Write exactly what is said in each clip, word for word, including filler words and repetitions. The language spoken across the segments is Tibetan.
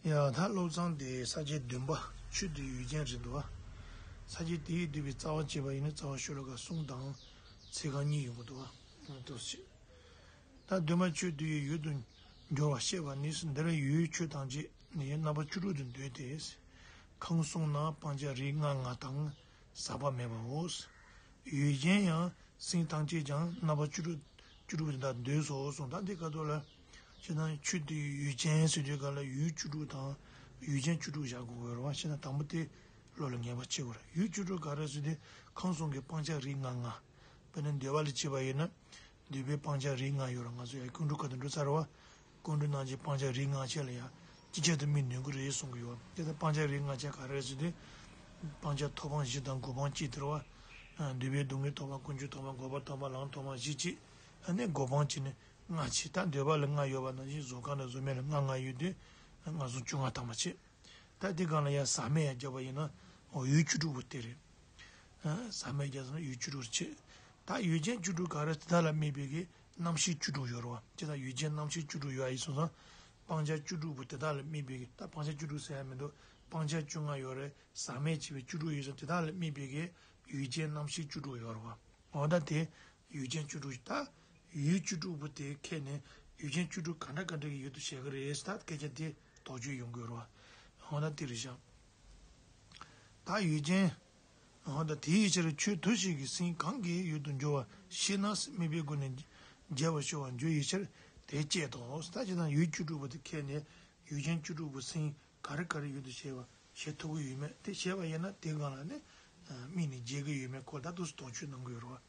ཡ་ད་སློབ་ཚན་དེ་ས་བཅད་བདུན་པ་ཆོས་དང་ཡུལ་ཅན་རེད་འདུག་བ། ས་བཅད་དེ་ཡིས་བསྡུས་པའི་རྩ་བ་བྱས་པ་ཡིན་ན་རྩ་བ་ཤོ་ལོ་ཀ་གསུམ་དང་ཚིག་རྐང་གཉིས་ཡོང་གི་འདུག་བ། འདུག་ཅེས། ད་བདུན་པ་ཆོས་དང་ཡུལ་དུ་འགྱུར་བ་བཤད་པ་ནི། འདིར་ཡུལ་ཆོས་ཐམས་ཅད་ནི་རྣམ་པ་བཅུ་དྲུག་ཏུ་འདོད་དེ། ཁམས་གསུམ་ན་སྤང་བྱ་རིགས་ལྔ་ལྔ་དང་ཟག་པ་མེད་པའོ། ཡུལ་ཅན་ཡང་སེམས་ཐམས་ཅད་ཀྱང་རྣམ་པ་བཅུ་དྲུག་བཅུ་དྲུག་དེ་དག་འདོད་སོ་གསུངས། ད་འདི་སྐབས་ཐོག་ལ་ཅི་ན་ཆོས་དང་ཡུལ་ཅན་ཟེར་དུས་སྐབས་ལ་ཡུལ་བཅུ་དྲུག་དང་ཡུལ་ཅན་བཅུ་དྲུག་བཞག་དགོས་ཀྱི་ཡོད་རེད་བ། ཅི་ན་དང་པོ་དེ་བློ་ལ་ངེས་པ་བྱེད་དགོས་རེད། ཡུལ་བཅུ་དྲུག་ག་རེ་ཟེར་དུས་ཁམས་གསུམ་གྱི་སྤང་བྱ་རིགས་ལྔ་ལྔ། དཔེར་ན་འདོད་པ་ལ་བྱེད་པ་ཡིན་ན། འདོད་པའི་སྤང་བྱ་རིགས་ལྔ་ཡོད་རེད། ང་ཚོ་ཡང་ཀུན་འགྲོ་ཁ་ཐུག་འགྲོ་ཚར་བ། ཀུན་འགྲོ་རྣམས་ཀྱི་སྤང་བྱ་རིགས་ལྔ་ཆེ་ལ་ཡང་ཅི་བྱེད་དུ་མི་ནུས་ཀྱི་རེད་གསུང་གི་ཡོད། དེ་ལྟར་སྤང་བྱ་རིགས་ལྔ་ཆ་ག་རེ་ཟེར་དུས། སྤང་བྱ་ཐོབ་དཔང་བཞི་དང་འགོག་དཔང་གཅིག་དེ་རེད་བ། འདོད་པའི་སྡུག་བསྔལ་ཐོབ་དཔང་ཀུན་འབྱུང་ཐོབ་དཔང་འགོག་པ་ཐོབ་དཔང་ལམ་ཐོབ་དཔང་བཞི་གཅིག་ཨ་ནི་འགོག་དཔང་གཅིག་ནི་ལྔ་གཅིག་ད་འདོད་པ་ལ་ལྔ་ཡོད་པ་ནང་བཞིན་གཟུགས་ཁམས་དང་གཟུགས་མེད་ལ་ལྔ་ལྔ་ཡོད་དུས། ལྔ་གསུམ་བཅོ་ལྔ་ཐམ་པ་བྱེད། ད་དེ་སྒང་ལ་ཡང་ཟག་མེད་ཡང་བརྒྱབ་པ་ཡིན་ན་འོ་ཡུལ་བཅུ་དྲུག་པོ་དེ་རེད། ཟག་མེད་རྒྱ་མཚོ་ཡུལ་བཅུ་དྲུག་ཅེས། ད་ཡུལ་ཅན་བཅུ་དྲུག་ག་རེ་དེ་དག་ལ་དམིགས་པའི་གི་རྣམ་ཤེས་བཅུ་དྲུག་ཡོད་རེད་བ། ཅི་ད་ཡུལ་ཅན་རྣམ་ཤེས་བཅུ་དྲུག་ཡོད་ཨ་ཡིན་སོང་ཙང་། སྤང་བྱ་བཅུ་དྲུག་པོ་དེ་དག་ལ་དམིགས་པའི་གི་ད་སྤང་བྱ་བཅུ་དྲུག་ཟེར་ཡ་མི་འདུག་སྤང་བྱ་བཅོ་ལྔ་ཡོད་རེད། ཟག་མེད་བྱས་པའི་བཅུ་དྲུག་ཡོད་ཙང་དེ་དག་ལ་དམིགས་པའི་གི་ཡུལ་ཅན་རྣམ་ཤེས་བཅུ་དྲུག་ཡོད་རེད་བ། འོ་ད་དེ་ཡུལ་ཅན་བཅུ་དྲུག་ད་ཡུལ་བཅུ་དྲུག་པོ་དེ་ཁྱེར་ནས་ཡུལ་ཅན་བཅུ་དྲུག་ག་འདྲ་ག་འདྲ་གི་ཡུལ་དུ་བྱེད་ཀྱི་རེད་ད་སྐད་ཆ་དེ་དོགས་གཅོད་ཡོང་གི་ཡོད་རེད་བ། འོ་ད་དེ་རེད་ཤག་ད་ཡུལ་ཅན། འོ་ད་དེའི་ཕྱིར་ཆོས་དུ་ཞིག་གི་སེམས་གང་གི་ཡུལ་དུ་འགྱུར་བ་ཤེས་ན་དམིགས་པའི་སྒོ་ནས་རྒྱས་པར་ཤོད་པར་འགྱུར་བའི་ཕྱིར་དེ་སྐྱེད་དོ། ད་ཅི་ན་ཡུལ་བཅུ་དྲུག་པོ་དེ་ཁྱེར་ནས་ཡུལ་ཅན་བཅུ་དྲུག་པོ་སེམས་ག་རེ་ག་རེ་ཡུལ་དུ་བྱེད་པ་བྱེད་ཐུབ་ཀྱི་ཡོད་མེད་དེ་བྱས་པ་ཡིན་ན་དེ་སྒང་ལ་ནི་དམིགས་ནས་རྒྱས་ཀྱི་ཡོད་མེད་སྐོར་ད་དུ་དོགས་གཅོད་གནང་གི་ཡོད་རེད་བ།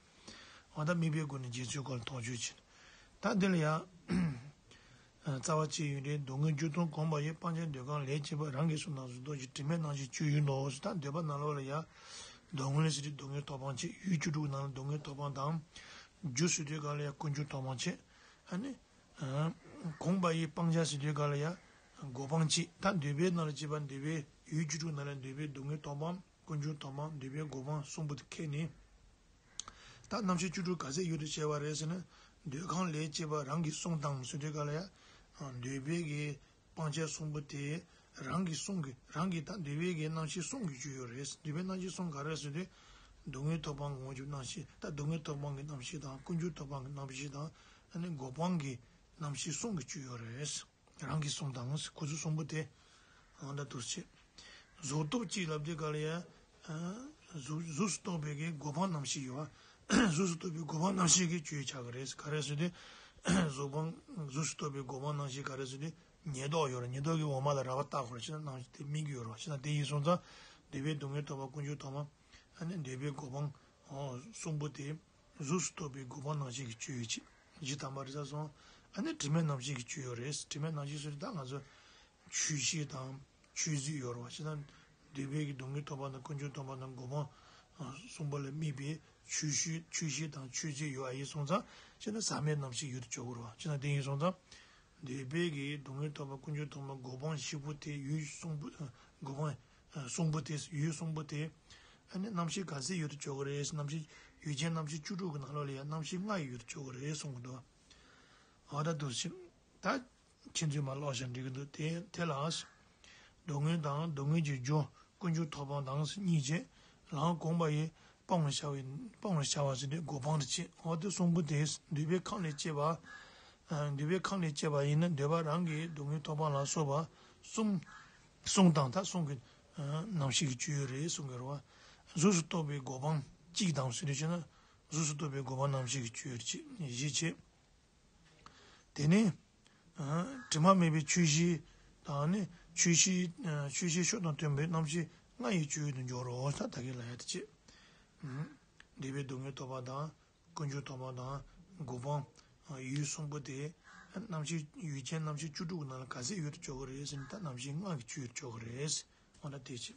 འོ་ད་དམིགས་པའི་སྒོ་ནས་རྒྱས་ཚུལ་སྐོར་ལ་དོགས་གཅོད་བྱེད། ད་འདི་ལ་ཡང་། རྩ་བ་གཅིག་ཡུལ་འདྲེན་སྡུག་བསྔལ་རྒྱུ་སྟོང་གོམས་པ་ཡིས་སྤང་བྱ་འདོད་ཁམས་ལས་སྐྱེས་པ་རང་གི་སོ་ནམ་སོ་ལྟོ་ཞིག་དྲི་མེད་རྣམ་ཤེས་བཅུ་ཡོད་ནོ། ད་འདོད་པ་ནང་ལོགས་ལ་ཡང་། སྡུག་བསྔལ་ཟེར་དུས་སྡུག་བསྔལ་ཐོབ་དཔང་བྱེད་ཡུལ་བཅུ་དྲུག་ནང་ལ་སྡུག་བསྔལ་ཐོབ་དཔང་དང་། རྒྱུ་ཟེར་དུས་ག་ལ་ཡང་ཀུན་འབྱུང་ཐོབ་དཔང་བྱེད། ཨ་ནི། གོམས་པ་ཡིས་སྤང་བྱ་ཟེར་དུས་ག་ལ་ཡང་། འགོག་དཔང་བྱེད་ད་འདོད་པའི་ནང་ལ་སྐྱེས་པ་འདོད་པའི་ཡུལ་བཅུ་དྲུག་ནང་ལ་འདོད་པའི་སྡུག་བསྔལ་ཐོབ་དཔང་ཀུན་འབྱུང་ཐོབ་དཔང་འདོད་པའི་འགོག་དཔང་གསུམ་པོ་དེ་ཁྱེར་ནས། ད་རྣམ་ཤེས་བཅུ་དྲུག་ག་ཚད་ཡུལ་དུ་བྱས་པ་རེད་ཟེར་ན། འདོད་ཁམས་ལས་སྐྱེས་པ་རང་གི་གསུང་དང་ཟེར་དུས་ག་ལ་ཡ། འདོད་པའི་གི་སྤང་བྱ་གསུམ་པོ་དེ་རང་གི་གསུང་གི་རང་གི་ད་འདོད་པའི་གི་རྣམ་ཤེས་གསུམ་གྱི་བཅུད་ཡོད་རེད། འདོད་པའི་རྣམ་ཤེས་གསུམ་ག་རེ་ཟེར་དུས། སྡུག་བསྔལ་ཐོབ་དཔང་གི་ངོ་བོ་རྣམ་ཤེས་ད་སྡུག་བསྔལ་ཐོབ་དཔང་གི་རྣམ་ཤེས་དང་ཀུན་འབྱུང་ཐོབ་དཔང་གི་རྣམ་ཤེས་དང་ཨ་ནི་འགོག་དཔང་གི་རྣམ་ཤེས་གསུམ་གྱི་བཅུད་ཡོད་རེད། རང་གི་གསུང་དང་ཁོ་ཚོ་གསུམ་པོ་དེ། འོ་ད་དུར་བྱེད། གཟུགས་སྟོབས་གཅིག་ལབ་དུས་ག་ལ་ཡ། གཟུགས་གཟུགས་སུ་གཏོགས་པའི་གི་གོ་འཕང་རྣམ་ཤེས་ཡོད། གཟུགས་སུ་གཏོགས་པའི་གོ་འཕང་རྣམ་ཤེས་ཀྱི་བཅུད་ཆགས་ཀྱི་རེད། ག་རེ་ཟེར་དུས། གཟུགས་འཕང་གཟུགས་སུ་གཏོགས་པའི་གོ་འཕང་རྣམ་ཤེས་ག་རེ་ཟེར་དུས། ཉེར་བསྡོགས་ཡོད་རེད། ཉེར་བསྡོགས་ཀྱི་འོག་མ་ལ་ར་བ་བཏགས་དགོས་རེད། ཅི་ན་རྣམ་ཤེས་དེ་དམིགས་ཀྱི་ཡོད་རེད། ཅི་ན་དེ་ཡིན་སོང་ཙང་། འདོད་པའི་སྡུག་བསྔལ་ཐོབ་པ་ཀུན་འབྱུང་ཐོབ་པ། ཨ་ནི་འདོད་པའི་གོ་འཕང་། གསུམ་པོ་དེ། གཟུགས་སུ་གཏོགས་པའི་གོ་འཕང་རྣམ་ཤེས་ཀྱི་བཅུད་ཡོད་ཅིག་བཞི་ཐམ་པ་རེད་ས་སོང་། ཨ་ནི་དྲི་མེད་རྣམ་ཤེས་ཀྱི་བཅུད་ཡོད་རེད། དྲི་མེད་རྣམ་ཤེས་ཟེར་ད་ང་ཚོ་ཆོས་ཤེས་དང་ཆོས་གཟིགས་ཡོད་རེད་བ། ཅི་ད་འདོད་པའི་གི་སྡུག་བསྔལ་ཐོབ་པ་དང་ཀུན་འབྱུང་ཐོབ་པ་དང་གོ་འཕང་གསུམ་པ་ལ་དམིགས་པའི་ཆོས་ཤེས་ཆོས་ཤེས་དང་ཆོས་གཟིགས་ཡོད་ཨ་ཡིན་སོང་ཙང་ཅི་ན་ཟག་མེད་རྣམ་ཤེས་ཡོད་དུ་ཆོག་གི་རེད་བ། ཅི་ན་དེ་ཡིན་སོང་ཙང་འདོད་པའི་གི་སྡུག་བསྔལ་ཐོབ་པ་ཀུན་འབྱུང་ཐོབ་པ་གོ་འཕང་བཞི་པོ་དེ་ཡུལ་གསུམ་པོ་གོ་འཕང་། གསུམ་པོ་དེ་ཡུལ་གསུམ་པོ་དེ། ཨ་ནི་རྣམ་ཤེས་ག་ཚད་ཡོད་དུ་ཆོག་གི་རེད། རྣམ་ཤེས་ཡུལ་ཅན་རྣམ་ཤེས་བཅུ་དྲུག་གི་ནང་ལོགས་ལ་ཡང་རྣམ་ཤེས་ལྔ་ཡི་ཡོད་དུ་ཆོག་གི་རེད་གསུང་གི་འདུག་འོ་ད་འདུག་ཞིག་ད་ཁྱེད་ཚོས་མ་ཀློག་བཞག་འགྲིག་གི་འདུག་དེ་དེ་ལ། སྡུག་བསྔལ་དང་སྡུག་བསྔལ་གྱི་རྒྱུ་ཀུན་འབྱུང་ཐོབ་དཔང་དང་གཉིས་བྱས། ལམ་གོམས་པ་ཡིས་སྤང་བར་བྱ་བའི་སྤང་བར་བྱ་བ་ཟེར་དུས་གོ་འཕང་དུ་བྱེད། འོ་དེ་གསུམ་པོ་དེ་འདོད་པའི་ཁམས་ལས་སྐྱེས་པ། འདོད་པའི་ཁམས་ལས་སྐྱེས་པ་ཡིན་ན་འདོད་པ་རང་གི་སྡུག་བསྔལ་ཐོབ་དཔང་ལ་སོགས་པ་གསུམ། གསུམ་དང་ད་གསུམ་གྱི་རྣམ་ཤེས་ཀྱི་བཅུད་ཡོད་རེད་གསུང་གི་རེད་བ། གཟུགས་སུ་གཏོགས་པའི་གོ་འཕང་གཅིག་དང་ཟེར་དུས་ཅི་ན་གཟུགས་སུ་གཏོགས་པའི་གོ་འཕང་རྣམ་ཤེས་ཀྱི་བཅུད་ཡོད་རེད་བཞི་བྱས། དེ་ནས། དྲི་མ་མེད་པའི་ཆོས་ཤེས་དང་ནི་ཆོས་ཤེས་ཆོས་ཤེས་ཕྱོགས་དང་མཐུན་པའི་རྣམ་ཤེས་ལྔ་ཡི་སྤྱོད་ཡུལ་དུ་འཇོག་རོགས་ད་ད་གིན་ལ་ཡ་དེ་བྱེད། འདོད་པའི་སྡུག་བསྔལ་ཐོབ་པ་དང་ཀུན་འབྱུང་ཐོབ་པ་དང་གོ་འཕང་ཡུལ་གསུམ་པོ་དེ་རྣམ་ཤེས་ཡུལ་ཅན་རྣམ་ཤེས་བཅུ་དྲུག་གི་ནང་ལ་ག་ཚད་ཡོད་དུ་འཇོག་གི་རེད་ཟེར་ན་ད་རྣམ་ཤེས་ལྔ་གི་སྤྱོད་ཡུལ་དུ་འཇོག་གི་རེད། འོ་ན་དེ་བྱེད།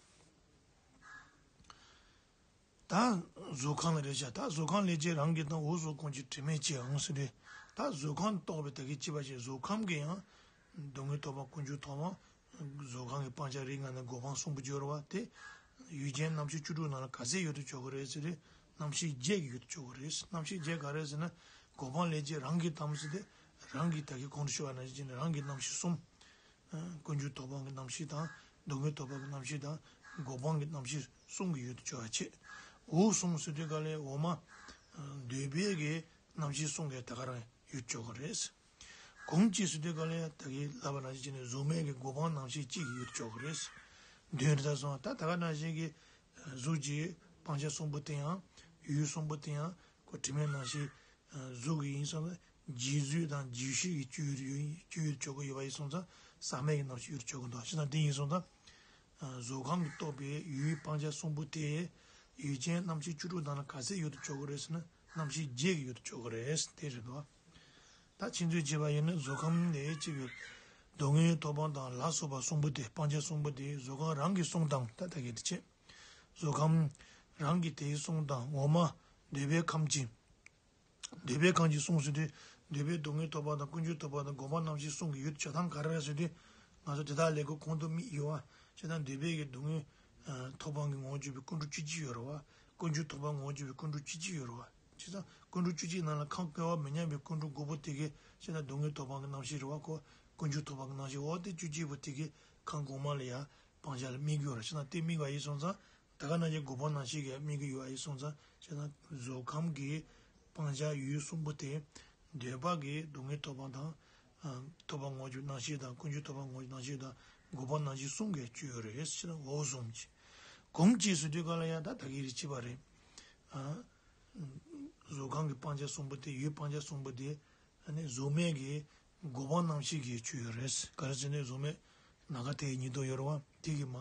ད་གཟུགས་ཁམས་ལ་རེ་བྱ། ད་གཟུགས་ཁམས་ལས་སྐྱེས་རང་གི་དང་འོག་གཟུགས་ཀུན་གྱི་དྲི་མས་སྐྱེའམ་ཟེར་ཏེ། ད་གཟུགས་ཁམས་རྟོགས་པའི་ད་གི་སྐྱེས་པ་ཞིག་གཟུགས་ཁམས་ཀྱི་ཡང་སྡུག་བསྔལ་ཐོབ་པ་ཀུན་འབྱུང་ཐོབ་པ། གཟུགས་ཁམས་ཀྱི་སྤང་བྱ་རིགས་ལྔ་ནི་གོ་འཕང་གསུམ་པོ་སྦྱོར་བ་དེ། ཡུལ་ཅན་རྣམ་ཤེས་བཅུ་དྲུག་ནང་ལ་ག་ཚད་ཡོད་དུ་ཆོག་གི་རེད་ཟེར་ཏེ། རྣམ་ཤེས་བརྒྱད་ཀྱི་ཡོད་དུ་ཆོག་གི་རེད། རྣམ་ཤེས་བརྒྱད་ག་རེ་ཟེར་ན། གོ་འཕང་ལས་སྐྱེས་རང་གི་དམ་ཟེར་ཏེ། རང་གི་ད་གི་གོང་དུ་ཞུ་བ་ནང་བཞིན་རང་གི་རྣམ་ཤེས་གསུམ། ཀུན་འབྱུང་ཐོབ་པའི་རྣམ་ཤེས་དང་། སྡུག་བསྔལ་ཐོབ་པའི་རྣམ་ཤེས་དང་། གོ་འཕང་གི་རྣམ་ཤེས་གསུམ་གྱི་ཡུལ་དུ་གྱུར་པ་བྱས། འོག་གསུམ་ཟེར་དུས་ག་ལ་འོག་མ་འདོད་པའི་གི་རྣམ་ཤེས་གསུམ་གྱི་ད་ག་རང་ཡུལ་དུ་གྱུར་གྱི་རེད། གོམས་གཅིག་ཟེར་དུས་ག་ལ་ད་གིན་ལབ་པ་ནང་བཞིན་བྱས་ནས་གཟུགས་མེད་ཀྱི་གོ་འཕང་རྣམ་ཤེས་གཅིག་གི་ཡུལ་དུ་གྱུར་གྱི་རེད། དོན་དེ་ལྟར་སོང་ད་ད་ག་ནང་བཞིན་གྱི་གཟུགས་ཀྱི་སྤང་བྱ་གསུམ་པོ་དེ་ཡང་ཡུལ་གསུམ་པོ་དེ་ཡང་ཁོ་དྲི་མའི་རྣམ་ཤེས་གཟུགས་ཀྱི་ཡིན་སོང་ཙང་རྗེས་བཟོད་དང་རྗེས་ཤེས་ཀྱི་སྤྱོད་ཡུལ་ཡིན་སྤྱོད་ཡུལ་ཆོག་གི་ཡོད་པ་ཡིན་སོང་ཙང་ཟག་མེད་ཀྱི་རྣམ་ཤེས་ཡུལ་ཆོག་གི་འདུག་བྱས་ཙང་དེ་ཡིན་སོང་ཙང་། གཟུགས་ཁམས་ཀྱིས་རྟོགས་པའི་ཡུལ་སྤང་བྱ་གསུམ་པོ་དེ། ཡུལ་ཅན་རྣམ་ཤེས་བཅུ་དྲུག་དང་ལ་ག་ཚད་ཡུལ་དུ་ཆོག་གི་རེད་ཟེར་ན་རྣམ་ཤེས་བརྒྱད་ཀྱི་ཡུལ་དུ་ཆོག་གི་རེད་དེ་རེད་འདུག་ད་ཕྱིན་ཚུལ་བྱས་པ་ཡིན་ན་གཟུགས་ཁམས་ལས་སྐྱེས་པའི་སྡུག་བསྔལ་ཐོབ་པ་དང་ལ་སོགས་པ་གསུམ་པོ་དེ་སྤང་བྱ་གསུམ་པོ་དེ་གཟུགས་ཁམས་རང་གིས་བསྲུང་དང་ད་ལྟ་གི་དེ་བྱས། གཟུགས་ཁམས་རང་གིས་དེ་བསྲུང་དང་འོག་མ་འདོད་པའི་ཁམས་ཀྱི། འདོད་པའི་ཁམས་ཀྱི་གསུམ་ཟེར་དུས་འདོད་པའི་སྡུག་བསྔལ་ཐོབ་པ་དང་ཀུན་འབྱུང་ཐོབ་པ་དང་གོ་འཕང་རྣམ་ཤེས་གསུམ་གྱི་ཡུལ་བྱ་སྟངས་ག་རེ་རེད་ཟེར་དུས་ང་ཚོ་དེ་དག་ལས་ཀོ་གོང་དུ་དམིགས་ཡོད་བ། བྱས་ཙང་འདོད་པའི་གི་སྡུག་བསྔལ་ཐོབ་པ་གི་ངོ་བོ་བརྗོད་པའི་ཀུན་འགྲོ་བཅུ་གཅིག་ཡོད་རེད་བ། ཀུན་འབྱུང་ཐོབ་པ་ངོ་བོ་བརྗོད་པའི་ཀུན་འགྲོ་བཅུ་གཅིག་ཡོད་རེད་བ། བྱས་ཙང་ཀུན་འགྲོ་བཅུ་གཅིག་ནང་ལ་ཁམས་སྐལ་བ་མི་མཉམ་པའི་ཀུན་འགྲོ་དགུ་པོ་དེ་གི་བྱས་ཙང་སྡུག་བསྔལ་ཐོབ་པ་གི་རྣམ་ཤེས་རེད་བ་ཁོ། ཀུན་འབྱུང་ཐོབ་པ་གི་རྣམ་ཤེས་འོ་དེ་བཅུ་གཅིག་པོ་དེ་གི་ཁམས་གོང་མ་ལ་ཡ། སྤང་བྱ་ལ་དམིགས་ཡོད་རེད་བྱས་ན་དེ་དམིགས་པ་ཡིན་སོང་ཙང་ད་ག་ནང་བཞིན་གོ་འཕང་རྣམ་ཤེས་ཀྱི་དམིགས་ཀྱི་ཡོད་པ་ཡིན་སོང་ཙང་བྱས་ན་གཟུགས་ཁམས་ཀྱི་སྤང་བྱ་ཡུལ་གསུམ་པོ་དེ་འདོད་པ་གི་སྡུག་བསྔལ་ཐོབ་པ་དང་ཐོབ་པ་ངོ་བོ་རྣམ་ཤེས་དང་ཀུན་འབྱུང་ཐོབ་པ་ངོ་བོ་རྣམ་ཤེས་དང་གོ་འཕང་རྣམ་ཤེས་གསུམ་གྱི་སྤྱོད་ཡུལ་རེད་བྱས་ན་འོག་གསུམ་གྱི་གོམས་གཅིག་ཟེར་དུས་ག་ལ་ཡང་ད་ད་གི་རིགས་གཅིག་པ་རེད། གཟུགས་ཁམས་ཀྱི་སྤང་བྱ་གསུམ་པོ་དེ་ཡུལ་སྤང་བྱ་གསུམ་པོ་དེ། ཨ་ནི་གཟུགས་མེད་ཀྱི་གོ་འཕང་རྣམ་ཤེས་ཀྱི་སྤྱོད་ཡུལ་རེད། ག་རེ་ཟེར་ན་གཟུགས་མེད་ནམ་མཁའ་དེའི་ཉིད་དུ་ཡོད་རེད་བ། དེ་གི་མ་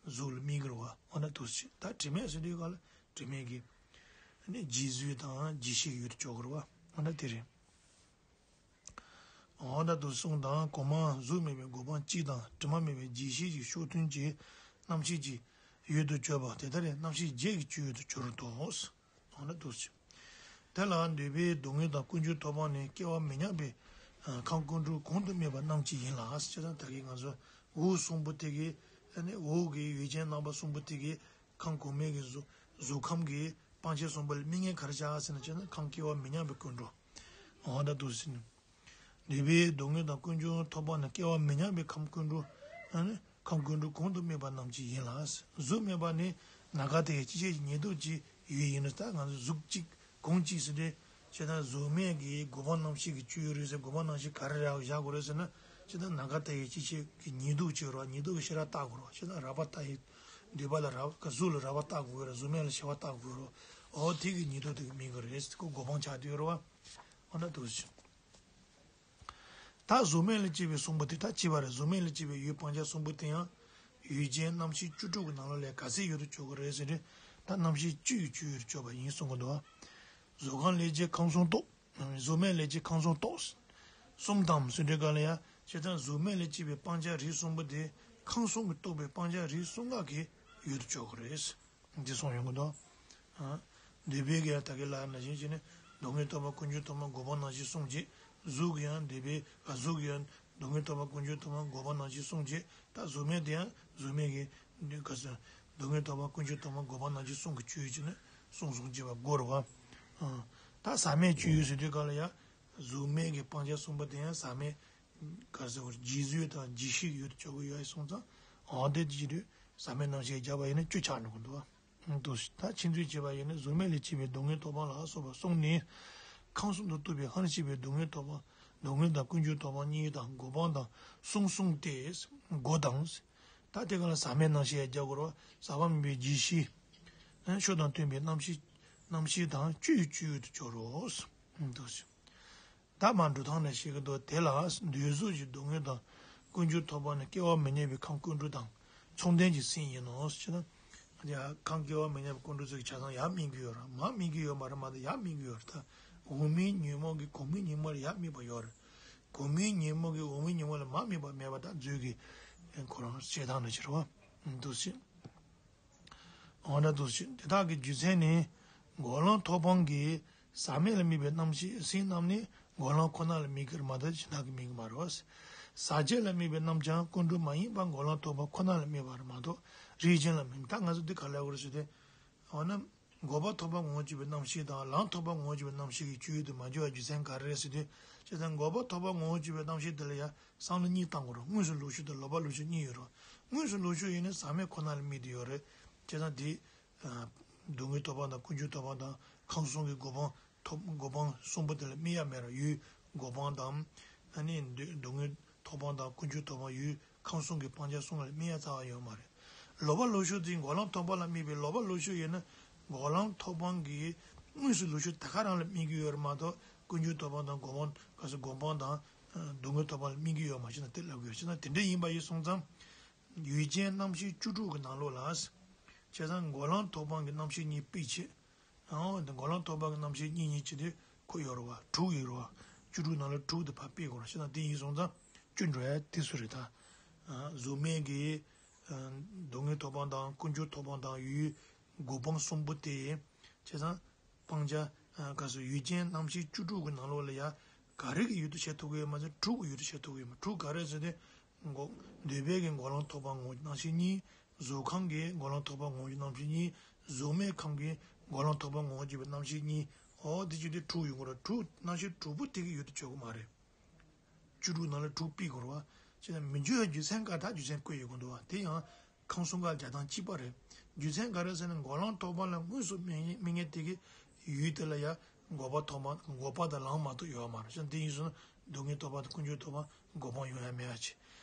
གཟུགས་ལ་དམིགས་ཀྱི་རེད་བ། འོ་ན་འདུག་སེ་ད་དྲི་མེད་ཟེར་དུས་ག་ལ་དྲི་མེད་ཀྱི་ཨ་ནི་རྗེས་བཟོད་དང་རྗེས་ཤེས་ཀྱི་ཡུལ་དུ་འཇོག་གི་རེད་བ། འོ་ན་དེ་རེད། འོ་ན་འདུག་སེ་གསུངས་དང་གོ་འཕང་གཟུགས་མེད་པའི་གོ་འཕང་གཅིག་དང་དྲི་མ་མེད་པའི་རྗེས་ཤེས་ཀྱི་ཕྱོགས་མཐུན་གྱི་རྣམ་ཤེས་ཀྱི་ཡུལ་དུ་གྱུར་པ་དེ་ལྟར་རྣམ་ཤེས་བརྒྱད་ཀྱི་སྤྱོད་ཡུལ་དུ་གྱུར་ཏོ། འོ་ན་འདུག་སེ། དེ་ལ་འདོད་པའི་སྡུག་བསྔལ་དང་ཀུན་འབྱུང་ཐོབ་པ་ནི་སྐྱེ་བ་མི་ཉམས་པའི་ཁམས་ཀུན་འགྲོ་གོང་དུ་སྨོས་པ་རྣམས་ཀྱིས་ཡིན་ལ། ཅེས་དང་ད་གིན་ང་ཚོ་འོག་གསུམ་པོ་དེ་གི་ཨ་ནི་འོག་གི་ཡུལ་ཅན་རྣམ་པ་གསུམ་པོ་དེ་གི་ཁམས་གོང་མའི་གི་གཟུགས་གཟུགས་ཁམས་ཀྱི་སྤང་བྱ་གསུམ་པོ་ལ་དམིགས་ངེས་ག་རེ་བྱ་ཟེར་ན་ཅེས་ན་ཁམས་སྐྱེ་བ་མི་ཉམས་པའི་ཀུན་འགྲོ། འོ་ད་འདུག་སེ་ནི། འདོད་པའི་སྡུག་བསྔལ་དང་ཀུན་འབྱུང་ཐོབ་པ་ནི་སྐྱེ་བ་མི་ཉམས་པའི་ཁམས་ཀུན་འགྲོ། ཨ་ནི་ཁམས་ཀུན་འགྲོ་གོང་དུ་སྨོས་པ་རྣམས་ཀྱིས་ཡིན་ལ། གཟུགས་མེད་པ་ནི་ནམ་མཁའ་དེ་ཡི་སྤྱི་བྱེ་བའི་ཉེ་དུས་ཀྱི་ཡུལ་ཡིན་ནོ། ད་ང་ཚོ་གཟུགས་གཅིག་གོང་གཅིག་ཟེར་ཏེ། བྱས་ཙང་གཟུགས་མེད་ཀྱི་གོ་འཕང་རྣམ་ཤེས་ཀྱི་སྤྱོད་ཡུལ་རེད་ཟེར་གོ་འཕང་རྣམ་ཤེས་ག་རེ་རེད་བཞག་དགོས་རེད་ཟེར་ན། བྱས་ཙང་ནམ་མཁའ་དེ་ཡི་སྤྱི་བྱེ་བའི་ཉེ་དུས་ཀྱི་རོ་ཉེ་དུས་ཀྱི་ཤེས་རབ་བལྟ་དགོས་རོ། བྱས་ཙང་རགས་པ་བལྟ་ཡི་འདོད་པ་ལ་རགས་པ་གཟུགས་ལ་རགས་པ་བལྟ་དགོས་རོ། གཟུགས་མེད་ལ་ཤེས་པ་བལྟ་དགོས་རོ། འོ་དེ་གི་ཉེ་དུས་དེ་གི་མིང་གི་རེད་ཟེར་ཁོ་གོ་འཕང་ཆགས་དུས་རོ། འོ་ན་འདུག་སེ། ད་གཟུགས་མེད་ལ་སྐྱེས་པའི་གསུམ་པོ་དེ་ད་སྐྱེས་པ་རེད། གཟུགས་མེད་ལ་སྐྱེས་པའི་ཡུལ་སྤང་བྱ་གསུམ་པོ་དེ་ཡང་ཡུལ་ཅན་རྣམ་ཤེས་བཅུ་དྲུག་གི་ནང་ལོགས་ལས་ག་ཚད་ཡུལ་དུ་གྱུར་གི་རེད་ཟེར་ཏེ། ད་རྣམ་ཤེས་བཅུ་ཡི་སྤྱོད་ཡུལ་དུ་གྱུར་པ་ཡིན་གསུང་གི་འདུག་གཟུགས་ཁམས་ལས་སྐྱེས་ཁམས་གསུམ་རྟོགས། གཟུགས་མེད་ལས་སྐྱེས་ཁམས་གསུམ་རྟོགས། གསུམ་དང་ཟེར་དུས་ག་ལ་ཡ། བྱས་ཙང་གཟུགས་མེད་ལས་སྐྱེས་པའི་སྤང་བྱ་རིགས་གསུམ་པོ་དེ་ཁམས་གསུམ་གྱིས་རྟོགས་པའི་སྤང་བྱ་རིགས་གསུམ་ཀ་གི་ཡུལ་དུ་གྱུར་གི་རེད། འདི་གསུངས་ཡོང་གི་འདུག་ཨ། འདོད་པའི་གི་ཡང་ད་གིན་ལབ་ནང་བཞིན་བྱས་ནས་སྡུག་བསྔལ་ཐོབ་པ་ཀུན་འབྱུང་ཐོབ་པ་གོ་འཕང་རྣམ་བཞི་གསུངས་རྗེས། གཟུགས་ཀྱི་ཡང་འདོད་པའི་ཨ་གཟུགས་ཀྱི་ཡང་སྡུག་བསྔལ་ཐོབ་པ་ཀུན་འབྱུང་ཐོབ་པ་གོ་འཕང་རྣམ་བཞི་གསུངས་རྗེས། ད་གཟུགས་མེད་དེ་ཡང་གཟུགས་མེད་ཀྱི་འདི་ག་ཟེར་སྡུག་བསྔལ་ཐོབ་པ་ཀུན་འབྱུང་ཐོབ་པ་གོ་འཕང་རྣམ་བཞི་གསུམ་གྱི་སྤྱོད་ཡུལ་བྱས་ནས་གསུངས་གསུངས་བྱས་པ་དགོས་རེད་བ། ཨ། ད་ཟག་མེད་སྤྱོད་ཡུལ་ཟེར་དུས་ག་ལ་ཡང་གཟུགས་མེད་ཀྱི་སྤང་བྱ་གསུམ་པོ་དེ་ཡང་ཟག་མེད། ག་རེ་ཟེར་བ་རྗེས་བཟོད་དང་རྗེས་ཤེས་ཡུལ་དུ་གྱུར་གྱི་ཡོད་སོང་ཙང་། འོ་དེ་དེ་དུས་ཟག་མེད་རྣམ་ཤེས་བརྒྱབ་པ་ཡིན་ན་བཅུ་ཆགས་འགྲོ་གི་འདུག་བ། འདུག་ད་ཕྱིན་ཚུལ་བྱས་པ་ཡིན་ན་གཟུགས་མེད་ལས་སྐྱེས་པའི་སྡུག་བསྔལ་ཐོབ་པ་ལ་སོགས་པ་གསུངས་ནས། ཁམས་གསུམ་དུ་རྟོགས་པའི་ཧ་ལས་སྐྱེས་པའི་སྡུག་བསྔལ་ཐོབ་པ། སྡུག་བསྔལ་དང་ཀུན་འབྱུང་ཐོབ་པ་གཉིས་དང་གོ་འཕང་དང་གསུམ་གསུངས་ཏེ། གོ་དང་། ད་དེ་ག་ལ་ཟག་མེད་རྣམ་ཤེས་ཡང་རྒྱག་དགོས་རེད་བ། ཟག་པ་མེད་པའི་རྗེས་ཤེས། ཕྱོགས་དང་མཐུན་པའི་རྣམ་ཤེས། རྣམ་ཤེས་དང་བཅུ་ཡི་སྤྱོད་ཡུལ་དུ་གྱུར་རོ། འདུག་ད་མར་འགྲོ་སྟངས་ནས་བཤད་ཀྱི་འདུག་དེ་ལ་འདོད་གཟུགས་ཀྱི་སྡུག་བསྔལ་དང་ཀུན་འབྱུང་ཐོབ་པ་ནི་སྐྱེ་བ་མི་ཉམས་པའི་ཁམས་ཀུན་འགྲོ་དང་མཚུངས་ལྡན་གྱི་སེམས་ཡིན་ནོ་ཞེ་ན། ཡ་ཁམས་སྐྱེ་བ་མི་ཉམས་པའི་ཀུན་འགྲོ་ཚོའི་ཆ་ཚང་ཡར་དམིགས་ཀྱི་ཡོད་རེད། མར་དམིགས་ཀྱི་ཡོད་མ་རེད། མ་གཏོགས་ཡར་དམིགས་ཀྱི་ཡོད་རེད། ད་འོག་མིན་ཉོན་མོངས་ཀྱི་གོང་མིན་ཉོན་མོངས་ལ་ཡར་དམིགས་པ་ཡོད་རེད། གོང་མིན་ཉོན་མོངས་ཀྱི་འོག་མིན་ཉོན་མོངས་ལ་མར་དམིགས་པ་མེད་པ་ད་མཛོད་ཀྱི་ཁོ་རང་བཤད་སྟངས་ནང་བཞིན་རེད་བ། འདུག་སེ། འོ་ན་འདུག་སེ་དེ་དག་གི་རྒྱུ་མཚན་ནི། འགོག་ལམ་ཐོབ་སྤང་གི་ཟག་མེད་ལ་དམིགས་པའི་རྣམ་ཤེས་སེམས་རྣམས་ནི་འགོག་ལམ་ཁོ་ན་ལ་དམིགས་ཀྱི་རེད་མ་གཏོགས་གཞན་དག་གི་དམིགས་ཀྱི་མ་རེད། ཟག་བཅས་ལ་དམིགས་པའི་རྣམས་ཀྱང་ཀུན་འགྲོ་མ་ཡིན་པ་འགོག་ལམ་ཐོབ་པ་ཁོ་ན་ལ་དམིགས་པ་རེད་མ་གཏོགས་རིགས་ཅན་ལ་དམིགས། ད་ང་ཚོ་འདི་ག་ལ་ཡོད་རེད་ཟེར་ཏེ། འོ་ན། འགོག་པ་ཐོབ་པ་ངོ་བོ་བཅུ་པའི་རྣམ་ཤེས་དང་ལམ་ཐོབ་པ་ངོ་བོ་བཅུ་པའི་རྣམ་ཤེས་ཀྱི་སྤྱོད་ཡུལ་དུ་མ་གྱུར་བའི་རྒྱུ་མཚན་ག་རེ་རེད་ཟེར་དུས། བྱས་ཙང་འགོག་པ་ཐོབ་པ་ངོ་བོར་གྱུར་པའི་རྣམ་ཤེས་དེ་ལ་ཡང་བསམ་བློ་གཉིས་བཏང་དགོས་རེད། དངོས་སུ་ལོག་ཤུགས་དང་ལོག་པ་ལོག་ཤུགས་གཉིས་ཡོད་རེད། དངོས་སུ་ལོག་ཤུགས་ཡིན་ན་ཟག་མེད་ཁོ་ན་ལ་དམིགས་ཏེ་ཡོད་རེད། བྱས་ཙང་དེ། སྡུག་བསྔལ་ཐོབ་པ་དང་ཀུན་འབྱུང་ཐོབ་པ་དང་ཁམས་གསུམ་གྱི་གོ་འཕང་ཐོབ་གོ་འཕང་གསུམ་པོ་དེ་ལ་དམིགས་ཡ་མེད་ར། ཡུལ་གོ་འཕང་དང་། ཨ་ནི་སྡུག་བསྔལ་ཐོབ་པ་དང་ཀུན་འབྱུང་ཐོབ་པ་ཡུལ་ཁམས་གསུམ་གྱི་སྤང་བྱ་གསུམ་ལ་དམིགས་ཡ་རྩ་བ་ཡོད་མ་རེད། ལོག་པ་ལོག་ཤུགས་དེ་འགོག་ལམ་ཐོབ་པ་ལ་དམིགས་པའི་ལོག་པ་ལོག་ཤུགས་ཡིན་ན་འགོག་ལམ་ཐོབ་པ་གི་དངོས་སུ་ལོག་ཤུགས་དེ་ག་རང་ལ་དམིགས་ཀྱི་ཡོད་རེད་མ་གཏོགས་ཀུན་འབྱུང་ཐོབ་པ་དང་གོ་འཕང་ག་ས་གོ་འཕང་དང་སྡུག་བསྔལ་ཐོབ་པ་ལ་དམིགས་ཀྱི་ཡོད་མ་ཤེས་ན་དེ་ལབ་དགོས་ཤེས་ན་དེ་འདྲ་ཡིན་པ་ཡིན་སོང་ཙང་། ཡུལ་ཅན་རྣམ་ཤེས་བཅུ་དྲུག་གི་ནང་ལོགས་ལ། བྱས་ཙང་འགོག་ལམ་ཐོབ་པ་གི་རྣམ་ཤེས་གཉིས་སྤེལ་བྱེད། ཨང་། འགོག་ལམ་ཐོབ་པ་གི་རྣམ་ཤེས་གཉིས་གཉིས་བྱེད་དུས་ཁོ་ཡོད་རེད་བ། དྲུག་ཡོད་རེད་བ། བཅུ་དྲུག་ནང་ལ་དྲུག་དེ་ཕར་སྤེལ་དགོས་རེད། བྱས་ཙང་དེ་ཡིན་སོང་ཙང་བཅུ་འགྲོ་ཡ་དེ་སུ་རེད་ད། གཟུགས་མེད་ཀྱི་སྡུག་བསྔལ་ཐོབ་པ་དང་ཀུན་འབྱུང་ཐོབ་པ་དང་ཡུལ་གོ་འཕང་གསུམ་པོ་དེ། བྱས་ཙང་སྤང་བྱ་ག་ས་ཡུལ་ཅན་རྣམ་ཤེས་བཅུ་དྲུག་གི་ནང་ལོགས་ལ་ཡ་ག་རེ་གི་ཡུལ་དུ་བྱེད་ཐུབ་ཀྱི་ཡོད་མ་ཟད་དྲུག་གི་ཡུལ་དུ་བྱེད་ཐུབ་ཀྱི་ཡོད་མ། དྲུག་ག་རེ་ཟེར་ཏེ། འགོག་འདོད་པའི་གི་འགོག་ལམ་ཐོབ་པ་ངོ་བོ་རྣམ་ཤེས་གཉིས། གཟུགས་ཁམས་ཀྱི་འགོག་ལམ་ཐོབ་པ་ངོ་བོ་རྣམ་ཤེས་གཉིས། གཟུགས་མེད་ཁམས་ཀྱི་འགོག་ལམ་ཐོབ་པ་ངོ་བོ་གྱུར་པའི་རྣམ་ཤེས་གཉིས། འོ་དེ་བྱེད་དུས་དྲུག་ཡོང་གི་རེད། དྲུག་རྣམ་ཤེས་དྲུག་པོ་དེ་གི་ཡུལ་དུ་བྱེད་དགོས་མ་རེད། བཅུ་དྲུག་ནང་ལ་དྲུག་སྤེལ་དགོས་རེད་བ། བྱས་ན་མི་འགྱུར་བའི་རྒྱུ་མཚན་འགའ་དག་རྒྱུ་མཚན་བཀོད་ཡོད་དགོས་འདུག་བ། དེ་ཡང་ཁམས་གསུམ་ཀ་རྒྱག་སྟངས་གཅིག་པ་རེད། རྒྱུ་མཚན་ག་རེ་ཟེར་ན་འགོག་ལམ་ཐོབ་པ་ལ་དངོས་སུ་དམིགས་དམིགས་མཁན་དེ་གི་ཡུལ་དེ་ལ་ཡ་འགོག་པ་ཐོབ་པ་འགོག་པ་དང་ལམ་མ་གཏོགས་ཡོད་མ་རེད། བྱས་ན་དེ་ཡིན་སོང་ན་སྡུག་བསྔལ་ཐོབ་པ་དང་ཀུན་འབྱུང་ཐོབ་པ་གོ་འཕང་ཡོང་ཡ་མེད་པ་ཅིག་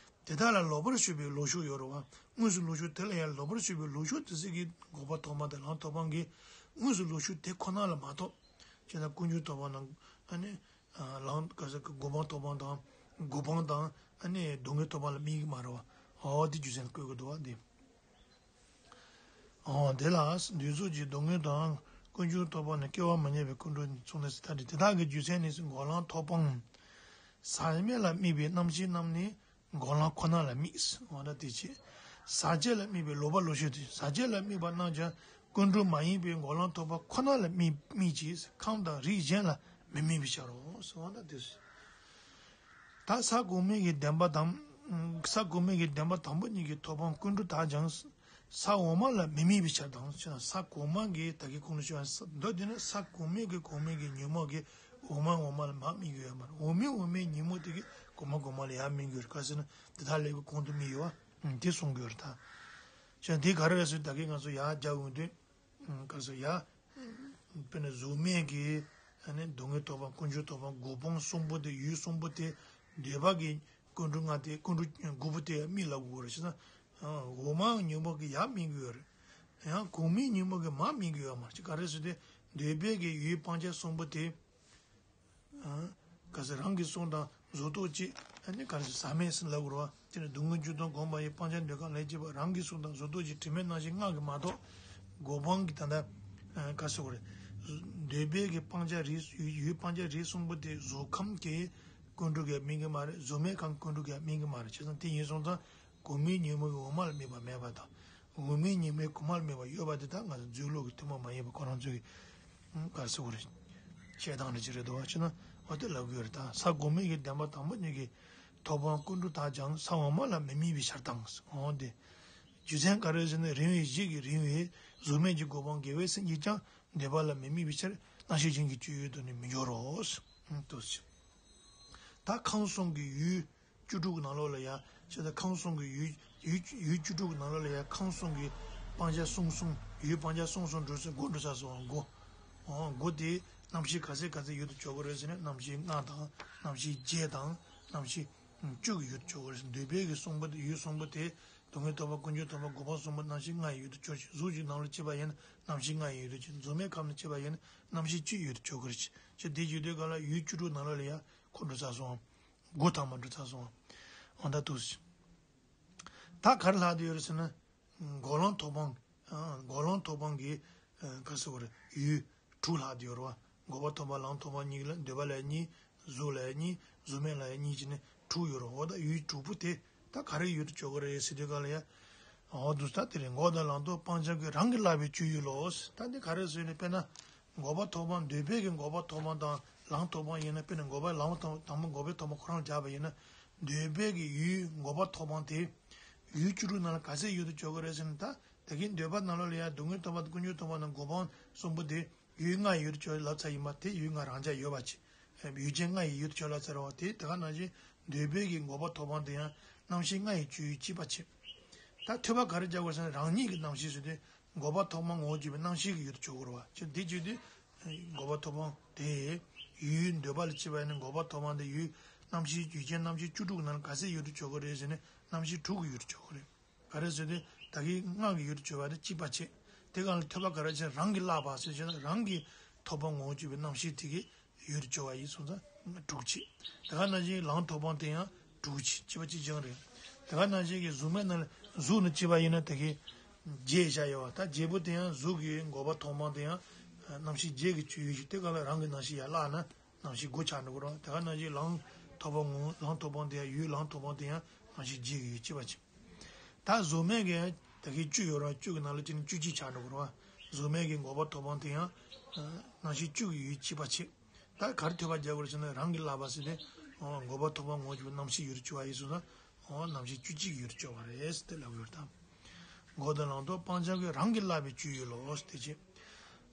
དེ་དག་ལ་ལོག་པར་ཞུགས་པའི་ལོག་ཤུགས་ཡོད་རེད་བ། དངོས་སུ་ལོག་ཤུགས་དེ་ལ་ཡང་ལོག་པར་ཞུགས་པའི་ལོག་ཤུགས་དེ་ཚོ་གི་འགོག་པ་ཐོབ་པ་དང་ལམ་ཐོབ་པ་གི་དངོས་སུ་ལོག་ཤུགས་དེ་ཁོ་ན་ལ་མ་གཏོགས། བྱས་ན་ཀུན་འབྱུང་ཐོབ་པ་དང་ཨ་ནི། ལམ་ག་ས་གི་གོ་འཕང་ཐོབ་པ་དང་། གོ་འཕང་དང་ཨ་ནི་སྡུག་བསྔལ་ཐོབ་པ་ལ་དམིགས་ཀྱི་མ་རེད་བ། འོ་དེ་རྒྱུ་མཚན་བཀོད་ཀྱི་འདུག་བ་འདི། འོ་དེ་ལ་འདོད་ཚུལ་གྱི་སྡུག་བསྔལ་དང་ཀུན་འབྱུང་ཐོབ་པ་ནི་སྐྱེ་བ་མི་རྙེད་པའི་ཀུན་འགྲོ་ནི་ཚུལ་ནི་སྲིད་མཐའ་བྲལ། དེ་དག་གི་རྒྱུ་མཚན་ནི་འགོག་ལམ་ཐོབ་པའམ། ཟག་མེད་ལ་དམིགས་པའི་རྣམ་ཤེས་རྣམས་ནི། འགོག་ལམ་ཁོ་ན་ལ་དམིགས། འོ་ན་དེ་ཕྱིར། ཟག་བཅས་ལ་དམིགས་པའི་ལོག་པ་ལོག་ཤུགས་དེ་ཟག་བཅས་ལ་དམིགས་པ་རྣམས་ཀྱང་ཀུན་འགྲོ་མ་ཡིན་པའི་འགོག་ལམ་ཐོབ་པ་ཁོ་ན་ལ་དམིགས་དམིགས་ཀྱི་ཁམས་དང་རིགས་གཞན་ལ་མི་དམིགས་པའི་ཕྱིར་རོ། འོ་ན་དེ་ཕྱིར། ད་ས་གོང་མའི་གི་བདེན་པ་དང་། ས་གོང་མའི་གི་བདེན་པ་དང་པོ་གཉིས་ཀྱི་ཐོབ་དབང་ཀུན་འགྲོ་དག་ཀྱང་། ས་འོག་མ་ལ་མི་དམིགས་པའི་ཕྱིར་དང་ཞེ་ན། ས་གོང་མ་གི་ད་གིན་གོང་ལ་ཞུས་པ་མདོར་བསྡུས་ན་ས་གོང་མའི་གི་གོང་མའི་གི་ཉོན་མོངས་ཀྱི་འོག་མ་འོག་མ་ལ་མ་དམིགས་ཀྱི་ཡོད་མ་རེད། འོག་མའི་འོག་མའི་ཉོན་མོངས་དེ་གི་གོང་མ་གོང་མ་ལ་ཡར་དམིགས་ཀྱི་ཡོད་རེད། ག་ཟེར་ན་དེ་དག་ལས་ཀྱི་གོང་དུ་དམིགས་ཡོད་བ། དེ་གསུང་གི་ཡོད་རེད་ད། ཞེ་ན་དེ་ག་རེ་རེད་ཟེར་ད་གིན་ང་ཚོ་ཡར་རྒྱག་ཡོང་དུས། ག་ཟེར་ཡ། དཔེར་ན་གཟུགས་མེད་ཀྱི་ཨ་ནི་སྡུག་བསྔལ་ཐོབ་པ་ཀུན་འབྱུང་ཐོབ་པ་གོ་འཕང་གསུམ་པོ་དེ་ཡུལ་གསུམ་པོ་དེ་འདོད་པ་གི་ཀུན་འགྲོ་ལྔ་དེ་ཀུན་འགྲོ་དགུ་པོ་དེ་དམིགས་ལབ་དགོས་རེད་ཟེར་ན། འོག་མའི་ཉོན་མོངས་ཀྱི་ཡར་དམིགས་ཀྱི་ཡོད་རེད། ཡང་གོང་མའི་ཉོན་མོངས་ཀྱི་མར་དམིགས་ཀྱི་ཡོད་མ་རེད། ག་རེ་ཟེར་ཏེ་འདོད་པའི་གི་ཡུལ་སྤང་བྱ་གསུམ་པོ་དེ། ག་ཟེར་རང་གི་གསུང་དང་བཟོ་ལྟ་ཅིག་ཨ་ནི་ག་ཟེར་ཟག་མེད་ཟེར་ལབ་དགོས་རེད་བ། དེ་ནི་སྡུག་བསྔལ་རྒྱུ་དང་གོམས་པ་ཡི་སྤང་བྱ་འདོད་ཁམས་ལས་སྐྱེས་པ་རང་གི་གསུང་དང་བཟོ་ལྟ་ཅིག་དྲི་མེད་རྣམ་ཤེས་ལྔ་གི་མ་གཏོགས། གོ་འཕང་གི་ད་ལྟ་ག་ཟེར་དགོས་རེད། འདོད་པའི་གི་སྤང་བྱ་རིགས་ཡུལ་སྤང་བྱ་རིགས་གསུམ་པོ་དེ་གཟུགས་ཁམས་ཀྱི་ཀུན་འགྲོ་གི་དམིགས་ཀྱི་མ་རེད། གཟུགས་མེད་ཁམས་ཀུན་འགྲོ་གི་དམིགས་ཀྱི་མ་རེད། བྱས་ཙང་དེ་ཡིན་སོང་ཙང་གོང་མའི་ཉོན་མོངས་ཀྱི་འོག་མ་ལ་དམིགས་པ་མེད་པ་དང་། འོག་མའི་ཉོན་མོངས་གོང་མ་ལ་དམིགས་པ་ཡོད་པ་དེ་དག་ང་ཚོ་རྫུས་ལུགས་ཀྱི་ཐུན་མོང་མ་ཡིན་པ་ཁོ་རང་ཚོའི་ག་རེ་ཟེར་དགོས་རེད། བཤད་སྟངས་རེ་ཅིག་རེད་འདུག་བ། ཅེ་ན་འོ་དེ་ལབ་ཀྱི་ཡོད་རེད་ད། ས་གོང་མའི་གི་བདེན་པ་དང་པོ་གཉིས་ཀྱི་ཐོབ་དབང་ཀུན་འགྲོ་དག་ཀྱང་ས་འོག་མ་ལ་མི་དམིགས་པའི་ཕྱིར་དང་། འོ་དེ། རྒྱུ་མཚན་ག་རེ་ཟེར་ན་རིང་བའི་གཞི་གི་རིང་བའི་གཟུགས་མེད་ཀྱི་གོ་འཕང་དགེ་བའི་སེམས་ཀྱིས་ཀྱང་འདོད་པ་ལ་མི་དམིགས་པའི་ཕྱིར་རྣམ་ཤེས་གཞན་གྱི་སྤྱོད་ཡུལ་དུ་ནི་མི་འགྱུར་རོ། འདུག་ཟེར། ད་ཁམས་གསུམ་གྱི་ཡུལ། བཅུ་དྲུག་གི་ནང་ལོགས་ལ་ཡང་ཅི་ལྟར་ཁམས་གསུམ་གྱི་ཡུལ་ཡུལ་ཡུལ་བཅུ་དྲུག་གི་ནང་ལོགས་ལ་ཡང་ཁམས་གསུམ་གྱི་སྤང་བྱ་གསུམ་གསུམ་ཡུལ་སྤང་བྱ་གསུམ་གསུམ་འགྲོ་ས་དགུ་འགྲོ་ས་སོང་དགུ། འོ་དགུ་དེ་རྣམ་ཤེས་ག་ཚད་ག་ཚད་ཡུལ་དུ་འཇོག་གི་རེད་ཟེར་ན་རྣམ་ཤེས་ལྔ་དང་རྣམ་ཤེས་བརྒྱད་དང་རྣམ་ཤེས་བཅུ་གི་ཡུལ་དུ་འཇོག་གི་རེད་ཟེར། འདོད་པའི་གི་གསུམ་པོ་དེ་ཡུལ་གསུམ་པོ་དེ་སྡུག་བསྔལ་ཐོབ་པ་ཀུན་འབྱུང་ཐོབ་པ་གོ་འཕང་གསུམ་པོ་རྣམ་ཤེས་ལྔ་ཡི་ཡུལ་དུ་འཇོག་ཅིང་གཟུགས་ཀྱི་ནང་ལ་སྐྱེས་པ་ཡིན་ན་རྣམ་ཤེས་ལྔ་ཡི་ཡུལ་དུ་འཇོག་གཟུགས་མེད་ཁམས་ལ་སྐྱེས་པ་ཡིན་ན་རྣམ་ཤེས་བཅུ་ཡི་ཡུལ་དུ་འཇོག་གི་རེད་ཟེར། དེ་བརྗོད་དུས་ག་ལ་ཡུལ་བཅུ་དྲུག་ནང་ལོགས་ལ་ཡང་ཁོ་འགྲོ་ཚར་སོང་། དགུ་ཐ་མ་འགྲོ་ཚར་སོང་། འོ་ད་འདུག་ཟེར། ད་ག་རེ་ལྷག་བསྡད་ཡོད་རེད་ཟེར་ན། འགོག་ལམ་ཐོབ་དབང་། འགོག་ལམ་ཐོབ་དབང་གི་ག་ཟེར་དགོས་རེད། ཡུལ་དྲུག་ལྷག་བསྡད་ཡོད་རེད་བ། འགོག་པ་ཐོབ་པ་ལམ་ཐོབ་དབང་གཉིས་ལ་འདོད་པ་ལ་གཉིས། གཟུགས་ལ་གཉིས། གཟུགས་མེད་ལ་གཉིས་བྱས་ནས་དྲུག་ཡོད་རེད། འོ་ད་ཡུལ་དྲུག་པོ་དེ་ད་ག་རེ་ཡུལ་དུ་འཇོག་གི་རེད་ཟེར་དུས་ག་ལ་ཡ། འོ་འདུག་ད་དེ་རེད། འགོག་དང་ལམ་ཐོབ་སྤང་བྱ་གི་རང་གི་བསླབ་པའི་སྤྱོད་ཡུལ་ལོ། ད་འདི་ག་རེ་ཟེར་ནས་དཔེར་ན། འགོག་པ་ཐོབ་དབང་འདོད་པའི་གི་འགོག་པ་ཐོབ་དབང་དང་ལམ་ཐོབ་དབང་ཡིན་ན། དཔེར་ན་འགོག་པ་ལམ་ཐོབ་དང་པོ་འགོག་པའི་ཐོབ་དབང་ཁོ་རང་སྦྱར་བ་ཡིན་ན། འདོད་པའི་གི་ཡུལ་འགོག་པ་ཐོབ་དབང་དེ། ཡུལ་བཅུ་དྲུག་ནང་ལ་ག་ཚད་ཡུལ་དུ་འཇོག་གི་རེད་ཟེར་ན། ད་ད་གིན་འདོད་པ་ནང་ལོགས་ལ་ཡང་སྡུག་བསྔལ་ཐོབ་པ་དང་ཀུན་འབྱུང་ཐོབ་པ་དང་གོ་འཕང་གསུམ་པོ་དེ་ཡུལ་ལྔ་ཡི་ཡུལ་དུ་འཇོག་ལབ་ཚར་ཡིན་པ་དེ་ཡུལ་ལྔ་རང་འཇགས་ཡོད་པ་ཅིག་ཡུལ་ཅན་ལྔ་ཡི་ཡུལ་དུ་ཆོད་ལ་ཟེར་བ་དེ་དེ་ག་ནང་བཞིན་འདོད་པའི་གི་འགོག་པ་ཐོབ་དབང་དེ་ཡང་རྣམ་ཤེས་ལྔ་ཡི་སྤྱོད་ཡུལ་གཅིག་པ་བྱེད། ད་ཐོས་པ་ག་རེ་རྒྱག་དགོས་ཟེར་ན་རང་ཉིད་ཀྱི་རྣམ་ཤེས་ཟེར་དུས་འགོག་པ་ཐོབ་དབང་ངོ་བོ་བརྒྱུད་པའི་རྣམ་ཤེས་ཀྱི་ཡུལ་དུ་ཆོད་དགོས་རེད་བ། ཅི་འདི་བརྒྱུད་དུས་འགོག་པ་ཐོབ་དབང་དེ་ཡུལ་འདོད་པ་ལ་སྐྱེས་པ་ཡིན་ན་འགོག་པ་ཐོབ་དབང་དེ་ཡུལ་རྣམ་ཤེས་ཡུལ་ཅན་རྣམ་ཤེས་བཅུ་དྲུག་ནང་ག་ཚད་ཡུལ་དུ་ཆོད་དགོས་རེད་ཟེར་ན་རྣམ་ཤེས་དྲུག་གི་ཡུལ་དུ་ཆོད་དགོས་རེད། ག་རེ་ཟེར་དུས་ད་གིན་ལྔ་གི་ཡུལ་དུ་གྱུར་པ་དེ་གཅིག་པ་བྱེད། དེ་གང་ལ་ཐོས་པ་ག་རེ་བྱེད་རང་གིས་བཀླགས་པ་ཟེར་བྱས་ན་རང་གི་ཐོབ་པ་ངོ་བོ་གྱུར་པའི་རྣམ་ཤེས་དེ་གི་ཡུལ་དུ་གྱུར་པ་ཡིན་སོང་ཙང་དྲུག་བྱེད། དེ་ག་ནང་བཞིན་ལམ་ཐོབ་དབང་དེ་ཡང་དྲུག་བྱེད་གཅིག་པ་གཅིག་རྐྱང་རེད། དེ་ག་ནང་བཞིན་གྱི་གཟུགས་མེད་ན་གཟུགས་ནི་གཅིག་པ་ཡིན་ན་དེ་གི་བརྒྱད་བཞག་ཡོད་པ་ད་བརྒྱད་པོ་དེ་ཡང་གཟུགས་ཀྱི་འགོག་པ་ཐོབ་དབང་དེ་ཡང་རྣམ་ཤེས་བརྒྱད་ཀྱི་སྤྱོད་ཡུལ་ཞིག་དེ་གང་ལ་རང་གི་རྣམ་ཤེས་ཡར་བཀླགས་ན། རྣམ་ཤེས་དགུ་ཆགས་འགྲོ་གི་རེད། དེ་ག་ནང་བཞིན་ལམ་ཐོབ་པ་ངོ་ལམ་ཐོབ་དབང་དེ་ཡང་ཡུལ་ལམ་ཐོབ་དབང་དེ་ཡང་རྣམ་ཤེས་བརྒྱད་ཀྱི་ཡུལ་གཅིག་པ་བྱེད། ད་གཟུགས་མེད་ཀྱི་ད་གིན་བཅུ་ཡོད་རེད་བ། བཅུ་གི་ནང་ལ་བཅུ་ནི་བཅུ་གཅིག་ཆགས་འགྲོ་གི་རེད་བ། གཟུགས་མེད་ཀྱི་འགོག་པ་ཐོབ་དབང་དེ་ཡང་རྣམ་ཤེས་བཅུ་གི་ཡུལ་གཅིག་པ་བྱེད། ད་ག་རེ་ཐོས་པ་རྒྱག་དགོས་ཟེར་ན་རང་གིས་བཀླགས་པ་ཟེར་ཏེ་འགོག་པ་ཐོབ་དབང་ངོ་བོ་གྱུར་པའི་རྣམ་ཤེས་ཡུལ་དུ་གྱུར་པ་ཡིན་སོང་ན་རྣམ་ཤེས་བཅུ་གཅིག་གི་ཡུལ་དུ་གྱུར་པ་རེད་ཟེར་ཏེ་ལབ་ཡོད་དམ། འགོག་དང་ལམ་ཐོབ་སྤང་བྱ་གི་རང་གིས་བཀླགས་པའི་སྤྱོད་ཡུལ་ལོ་ཟེར་ཏེ་བྱེད།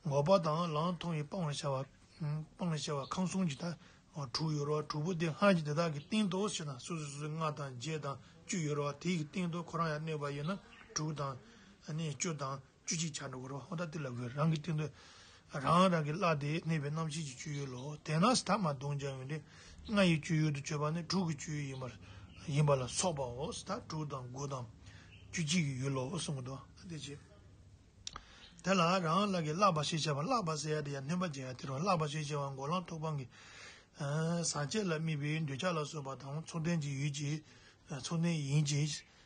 འགོག་པ་དང་ལམ་ཐོབ་ཡི་སྤང་བར་བྱ་བ། སྤང་བར་བྱ་བ་ཁམས་གསུམ་གྱི་ད། དྲུག་ཡོད་རེད་བ། དྲུག་པོ་དེ་སྔར་གྱི་དེ་དག་གི་སྟེང་དུ་ཞེ་ན་སོ་སོ་སོ་སོའི་ལྔ་དང་བརྒྱད་དང་བཅུ་ཡོད་རེད་བ། དེ་ཡི་སྟེང་དུ་ཁོ་རང་ཡང་གནས་པ་ཡིན་ན་དྲུག་དང་། ཨ་ནི་བཅུ་དང་བཅུ་གཅིག་ཆགས་འགྲོ་གི་རེད་བ། འོ་ད་དེ་ལབ་དགོས་རང་གི་སྟེང་དུ། རང་རང་གི་བཀླགས་ཏེ་གནས་པའི་རྣམ་ཤེས་ཀྱི་སྤྱོད་ཡུལ་ལོ། དེས་ན་ཟེར་ད་མ་བརྡུང་བྱ་ཡོང་དུས་ལྔ་ཡི་སྤྱོད་ཡུལ་དུ་གྱུར་པ་ནི་དྲུག་གི་སྤྱོད་ཡུལ་ཡིན་པར་ཡིན་པ་ལ་སོགས་པའོ་ཟེར་ད་དྲུག་དང་དགུ་དང་བཅུ་གཅིག་གི་ཡུལ་ལོ་གསུང་གི་འདུག་ད་དེ་བྱེད། དེ་ལ་རང་ལ་གི་བཀླགས་པ་ཞེས་བྱ་བ་བཀླགས་པ་ཟེར་ཡ་དེ་ཡང་སྣོན་པ་བརྒྱབ་ཡ་དེ་རུ་བཀླགས་པ་ཞེས་བྱ་བ་འགོག་ལམ་ཐོབ་དབང་གི་ཟག་བཅས་ལ་དམིགས་པའི་འདོད་ཆགས་ལ་སོགས་པ་དང་ཚོགས་ལྡན་གྱི་ཡུལ་གྱི་ཚོགས་ལྡན་ཡིན་གྱི་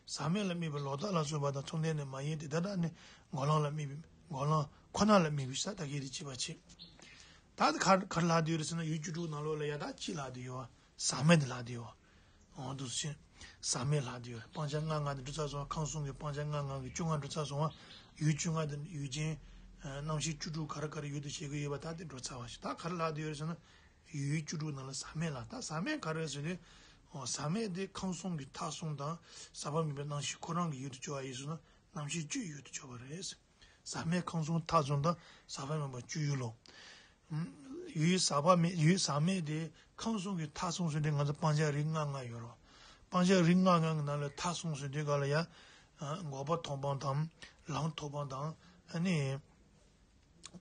ཟག་མེད་ལ་དམིགས་པའི་ལོག་ལྟ་ལ་སོགས་པ་དང་ཚོགས་ལྡན་ནི་མ་ཡིན་ཏེ་དེ་དག་ནི་འགོག་ལམ་ལ་དམིགས་པའི་འགོག་ལམ་ཁོ་ན་ལ་དམིགས་པའི་ས་ད་གི་རིགས་བྱེད་པ་བྱེད། ད་ག་ག་རེ་ལབ་དུས་རེད་ཟེར་ན་ཡུལ་བཅུ་དྲུག་ནང་ལོགས་ལ་ཡ་ད་ཅི་ལབ་དུས་ཡོད་བ། ཟག་མེད་དེ་ལབ་དུས་ཡོད་བ། འོ་འདུག་སེ་ཟག་མེད་ལབ་དུས་ཡོད་རེད། སྤང་བྱ་ལྔ་ལྔ་དེ་འགྲོ་ཚར་སོང་བ། ཁམས་གསུམ་གྱི་སྤང་བྱ་ལྔ་ལྔ་གི་བཅོ་ལྔ་འགྲོ་ཚར་སོང་བ། ཡུལ་བཅོ་ལྔ་དེ་ཡུལ་ཅན་རྣམ་ཤེས་བཅུ་དྲུག་ག་རེ་ག་རེ་ཡུལ་དུ་བྱེད་ཀྱི་ཡོད་པ་ད་དེ་འགྲོ་ཚར་བ་ཞིག་ད་ག་རེ་ལབ་དུས་ཡོད་རེད་ཟེར་ན་ཡུལ་བཅུ་དྲུག་ནང་ལ་ཟག་མེད་ལ་ད་ཟག་མེད་ག་རེ་ཟེར་དུས། འོ་ཟག་མེད་དེ་ཁམས་གསུམ་གྱི་མཐའ་གསུམ་དང་ཟག་པ་མེད་པའི་རྣམ་ཤེས་ཁོ་རང་གི་ཡུལ་དུ་གྱུར་པ་ཡིན་ཟེར་ན་རྣམ་ཤེས་བཅུའི་ཡུལ་དུ་གྱུར་པ་རེད། ཟག་མེད་ཁམས་གསུམ་མཐའ་གསུམ་དང་ཟག་པ་མེད་པ་བཅུ་ཡུལ་ལོ། ཡུལ་ཟག་པ་མེད་ཡུལ་ཟག་མེད་དེ་ཁམས་གསུམ་གྱི་མཐའ་གསུམ་ཟེར་དུས་ང་ཚོ་སྤང་བྱ་རིགས་ལྔ་ལྔ་ཡོད་རེད། སྤང་བྱ་རིགས་ལྔ་ལྔ་གི་ནང་ལ་མཐའ་གསུམ་ཟེར་དུས་ག་ལ་ཡ། འགོག་པ་ཐོབ་དབང་དང་། ལམ་ཐོབ་དབང་དང་། ཨ་ནི།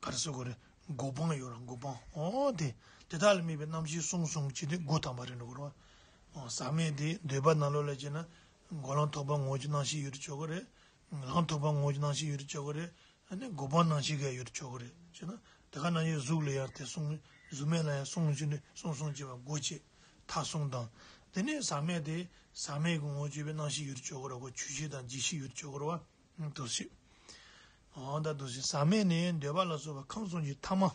ག་རེ་ཟེར་དགོས་རེད། སྒོམ་སྤང་ཡོད་རེད་སྒོམ་སྤང་། འོ་དེ། དེ་དག་ལ་དམིགས་པའི་རྣམ་ཤེས་གསུམ་གསུམ་བྱས་ཏེ་དགུ་ཐམ་པ་རེད་འགྲོ་གི་རེད་བ། ཟག་མེད་དེ་འདོད་པ་ནང་ལོགས་ལ་བྱས་ན། འགོག་ལམ་ཐོབ་དབང་ངོ་བོ་གྱི་རྣམ་ཤེས་ཡུལ་དུ་གྱུར་གི་རེད། ལམ་ཐོབ་དབང་ངོ་བོ་གྱི་རྣམ་ཤེས་ཡུལ་དུ་གྱུར་གི་རེད། ཨ་ནི་སྒོམ་སྤང་རྣམ་ཤེས་ཀྱི་ཡུལ་དུ་གྱུར་གི་རེད་ཅེ་ན། དེ་ག་ནང་བཞིན་གཟུགས་ལ་ཡང་དེ་གསུམ། གཟུགས་མེད་ལ་ཡང་གསུམ་བྱས་ནས་གསུམ་གསུམ་བྱས་པ་དགུ་བྱས། མཐའ་གསུམ་དང་། དེ་ནས་ཟག་མེད་དེ། ཟག་མེད་ཀྱི་ངོ་བོ་གྱུར་པའི་རྣམ་ཤེས་ཡུལ་དུ་གྱུར་གི་རེད་གོ་ཆོས་ཤེས་དང་རྗེས་ཤེས་ཡུལ་དུ་གྱུར་གི་རེད་བ། འདུ་ཤེས། འོ་ད་འདུ་ཤེས་ཟག་མེད་ནི་འདོད་པ་ལ་སོགས་པ་ཁམས་གསུམ་གྱི་མཐའ་མ།